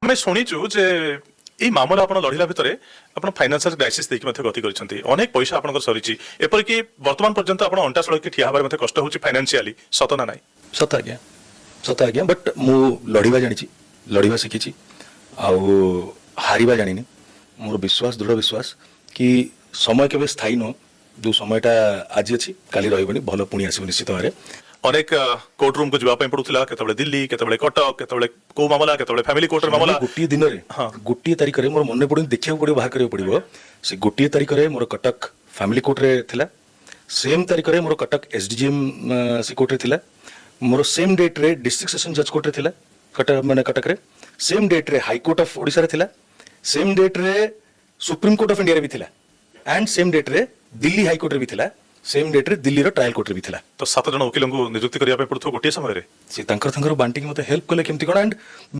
ଆମେ ଶୁଣିଛୁ ଯେ ଏଇ ମାମଲା ଆପଣ ଲଢିଲା ଭିତରେ ଆପଣ ଫାଇନାନ୍ସିଆଲ କ୍ରାଇସିସ୍ ଦେଇକି ମଧ୍ୟ ଗତି କରିଛନ୍ତି। ଅନେକ ପଇସା ଆପଣଙ୍କର ସରିଛି। ଏପରିକି ବର୍ତ୍ତମାନ ପର୍ଯ୍ୟନ୍ତ ଆପଣ ଅଣ୍ଟା ସଳକି ଠିଆ ହେବାରେ ମଧ୍ୟ କଷ୍ଟ ହେଉଛି ଫାଇନାନ୍ସିଆଲି। ସତ ନା ନାହିଁ? ସତ ଆଜ୍ଞା, ସତ ଆଜ୍ଞା। ବଟ୍ ମୁଁ ଲଢ଼ିବା ଜାଣିଛି, ଲଢ଼ିବା ଶିଖିଛି ଆଉ ହାରିବା ଜାଣିନି। ମୋର ବିଶ୍ୱାସ, ଦୃଢ଼ ବିଶ୍ୱାସ କି ସମୟ କେବେ ସ୍ଥାୟୀ ନୁହଁ। ଯୋଉ ସମୟଟା ଆଜି ଅଛି, କାଲି ରହିବନି। ଭଲ ପୁଣି ଆସିବ ନିଶ୍ଚିତ ଭାବରେ। ଅନେକ କୋର୍ଟ ରୁମକୁ ଯିବା ପାଇଁ ପଡୁଥିଲା। କେତେବେଳେ ଦିଲ୍ଲୀ, କେତେବେଳେ କଟକ, କେତେବେଳେ କୋଉ ମାମଲା, କେତେବେଳେ ଫ୍ୟାମିଲି କୋର୍ଟର ମାମଲା। ଗୋଟିଏ ଦିନରେ, ଗୋଟିଏ ତାରିଖରେ, ମୋର ମନେ ପଡୁନି, ଦେଖିବାକୁ ପଡିବ, ବାହାର କରିବାକୁ ପଡିବ। ସେ ଗୋଟିଏ ତାରିଖରେ ମୋର କଟକ ଫ୍ୟାମିଲି କୋର୍ଟରେ ଥିଲା, ସେମ୍ ତାରିଖରେ ମୋର କଟକ ଏସଡିଜିଏମ୍ ସେ କୋର୍ଟରେ ଥିଲା, ମୋର ସେମ୍ ଡେଟ୍ରେ ଡିଷ୍ଟ୍ରିକ୍ଟ ସେସନ୍ ଜଜ୍ କୋର୍ଟରେ ଥିଲା କଟକ, ମାନେ କଟକରେ, ସେମ୍ ଡେଟ୍ରେ ହାଇକୋର୍ଟ ଅଫ୍ ଓଡ଼ିଶାରେ ଥିଲା, ସେମ୍ ଡେଟ୍ରେ ସୁପ୍ରିମକୋର୍ଟ ଅଫ୍ ଇଣ୍ଡିଆରେ ବି ଥିଲା, ଆଣ୍ଡ ସେମ୍ ଡେଟ୍ରେ ଦିଲ୍ଲୀ ହାଇକୋର୍ଟରେ ବି ଥିଲା, ସେମ୍ ଡେଟ୍ରେ ଦିଲ୍ଲୀର ଟ୍ରାଏଲ କୋର୍ଟରେ ବି ଥିଲା। ତ ସାତ ଜଣ ଓକିଲଙ୍କୁ ନିଯୁକ୍ତି କରିବା ପାଇଁ ପଡୁଥିବ ଗୋଟିଏ ସମୟରେ। ସେ ତାଙ୍କର ତାଙ୍କର ବାଣ୍ଟିକି ମୋତେ ହେଲ୍ପ କଲେ କେମିତି କ'ଣ ଆଣ୍ଡ